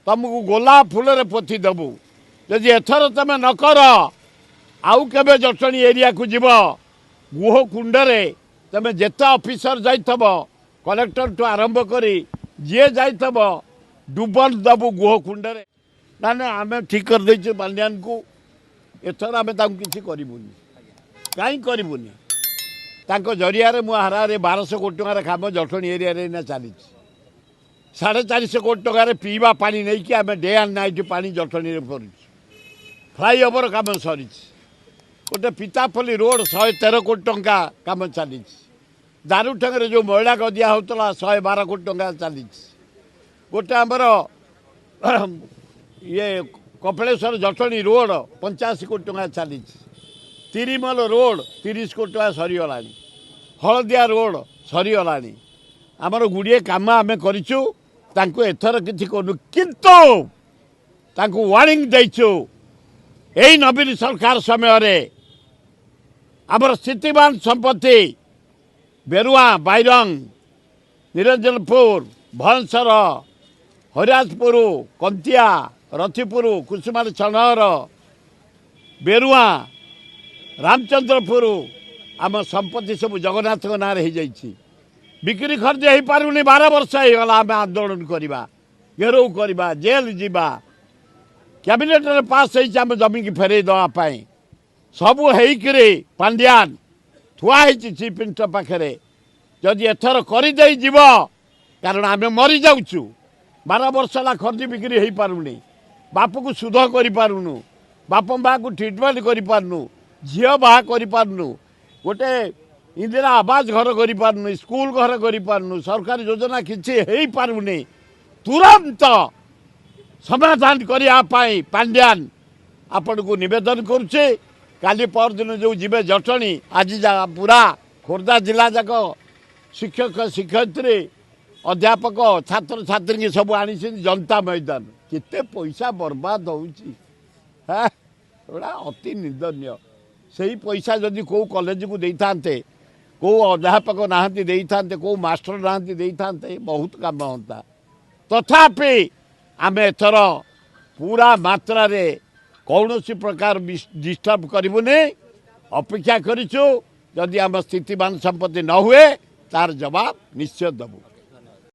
ତୁମକୁ ଗୋଲାପ ଫୁଲରେ ପୋତି ଦେବୁ। ଯଦି ଏଥର ତୁମେ ନ କର, ଆଉ କେବେ ଜଟଣୀ ଏରିଆକୁ ଯିବ, ଗୁହ କୁଣ୍ଡରେ ତୁମେ ଯେତେ ଅଫିସର ଯାଇଥିବ, କଲେକ୍ଟରଠୁ ଆରମ୍ଭ କରି ଯିଏ ଯାଇଥିବ, ଡୁବନ ଦେବୁ ଗୁହ କୁଣ୍ଡରେ। ନା ନା, ଆମେ ଠିକ୍ କରିଦେଇଛୁ ପାଣ୍ଡିଆନକୁ। ଏଥର ଆମେ ତାଙ୍କୁ କିଛି କରିବୁନି। କାହିଁ କରିବୁନି? ତାଙ୍କ ଜରିଆରେ ମୁଁ ହାରାହାରି 1200 କୋଟି ଟଙ୍କାର କାମ ଜଟଣୀ ଏରିଆରେ ଏଇନା ଚାଲିଛି। 450 କୋଟି ଟଙ୍କାରେ ପିଇବା ପାଣି ନେଇକି ଆମେ ଡେ ଆଣ୍ଡ ନାଇଟ୍ ପାଣି ଜଟଣୀରେ କରୁଛୁ। ଫ୍ଲାଇଓଭର କାମ ସରିଛି। ଗୋଟେ ପିତାପଲ୍ଲୀ ରୋଡ଼ 113 କୋଟି ଟଙ୍କା କାମ ଚାଲିଛି। ଦାରୁଠେଙ୍ଗରେ ଯେଉଁ ମଇଳା ଗଦିଆ ହେଉଥିଲା, 112 କୋଟି ଟଙ୍କା ଚାଲିଛି। ଗୋଟେ ଆମର ଇଏ କପିଳେଶ୍ୱର ଜଟଣୀ ରୋଡ଼ 85 କୋଟି ଟଙ୍କା ଚାଲିଛି। ତିରିମଲ ରୋଡ଼ 30 କୋଟି ଟଙ୍କା ସରିଗଲାଣି। ହଳଦିଆ ରୋଡ଼ ସରିଗଲାଣି। ଆମର ଗୁଡ଼ିଏ କାମ ଆମେ କରିଛୁ। ତାଙ୍କୁ ଏଥର କିଛି କରୁନୁ, କିନ୍ତୁ ତାଙ୍କୁ ୱାର୍ଣ୍ଣିଂ ଦେଇଛୁ। ଏଇ ନବୀନ ସରକାର ସମୟରେ ଆମର ସ୍ଥିତିବାନ ସମ୍ପତ୍ତି ବେରୁଆ, ବାଇରଙ୍ଗ, ନିରଞ୍ଜନପୁର, ଭୟଂସର, ହରିରାଜପୁର, କନ୍ତିଆ, ରଥିପୁର, କୁସୁମାର, ଛଣର, ବେରୁଆ, ରାମଚନ୍ଦ୍ରପୁର, ଆମ ସମ୍ପତ୍ତି ସବୁ ଜଗନ୍ନାଥଙ୍କ ନାଁରେ ହେଇଯାଇଛି। ବିକ୍ରି ଖର୍ଚ୍ଚ ହେଇପାରୁନି। 12 ବର୍ଷ ହେଇଗଲା। ଆମେ ଆନ୍ଦୋଳନ କରିବା, ଘେରାଉ କରିବା, ଜେଲ୍ ଯିବା। କ୍ୟାବିନେଟରେ ପାସ୍ ହେଇଛି ଆମ ଜମିକି ଫେରେଇ ଦେବା ପାଇଁ। ସବୁ ହେଇକିରି ପାଣ୍ଡିଆନ ଥୁଆ ହେଇଛି ଚିଫ୍ ମିନିଷ୍ଟର ପାଖରେ। ଯଦି ଏଥର କରିଦେଇ ଯିବ, କାରଣ ଆମେ ମରିଯାଉଛୁ। 12 ବର୍ଷ ହେଲା ଖର୍ଚ୍ଚ ବିକ୍ରି ହେଇପାରୁନି। ବାପକୁ ସୁଧ କରିପାରୁନୁ, ବାପ ମାଆକୁ ଟ୍ରିଟମେଣ୍ଟ କରିପାରୁନୁ, ଝିଅ ବାହା କରିପାରୁନୁ, ଗୋଟେ ଇନ୍ଦିରା ଆବାସ ଘର କରିପାରୁନୁ, ସ୍କୁଲ ଘର କରିପାରୁନୁ, ସରକାରୀ ଯୋଜନା କିଛି ହେଇପାରୁନି। ତୁରନ୍ତ ସମାଧାନ କରିବା ପାଇଁ ପାଣ୍ଡିଆନ ଆପଣଙ୍କୁ ନିବେଦନ କରୁଛି। କାଲି ପରଦିନ ଯେଉଁ ଯିବେ ଜଟଣୀ, ଆଜି ଯା ପୁରା ଖୋର୍ଦ୍ଧା ଜିଲ୍ଲା ଯାକ ଶିକ୍ଷକ, ଶିକ୍ଷୟିତ୍ରୀ, ଅଧ୍ୟାପକ, ଛାତ୍ରଛାତ୍ରୀଙ୍କୁ ସବୁ ଆଣିଛନ୍ତି ଜନତା ମଇଦାନ। କେତେ ପଇସା ବର୍ବାଦ ହେଉଛି, ହଁ, ଏଗୁଡ଼ା ଅତି ନିନ୍ଦନୀୟ। ସେଇ ପଇସା ଯଦି କେଉଁ କଲେଜକୁ ଦେଇଥାନ୍ତେ, କେଉଁ ଅଧ୍ୟାପକ ନାହାନ୍ତି ଦେଇଥାନ୍ତେ, କେଉଁ ମାଷ୍ଟର ନାହାନ୍ତି ଦେଇଥାନ୍ତେ, ବହୁତ କାମ ହୁଅନ୍ତା। ତଥାପି ଆମେ ଏଥର ପୁରା ମାତ୍ରାରେ କୌଣସି ପ୍ରକାର ଡିଷ୍ଟର୍ବ କରିବୁନି। ଅପେକ୍ଷା କରିଛୁ। ଯଦି ଆମ ସ୍ଥିତିବାନ ସମ୍ପତ୍ତି ନ ହୁଏ, ତାର ଜବାବ ନିଶ୍ଚୟ ଦେବୁ।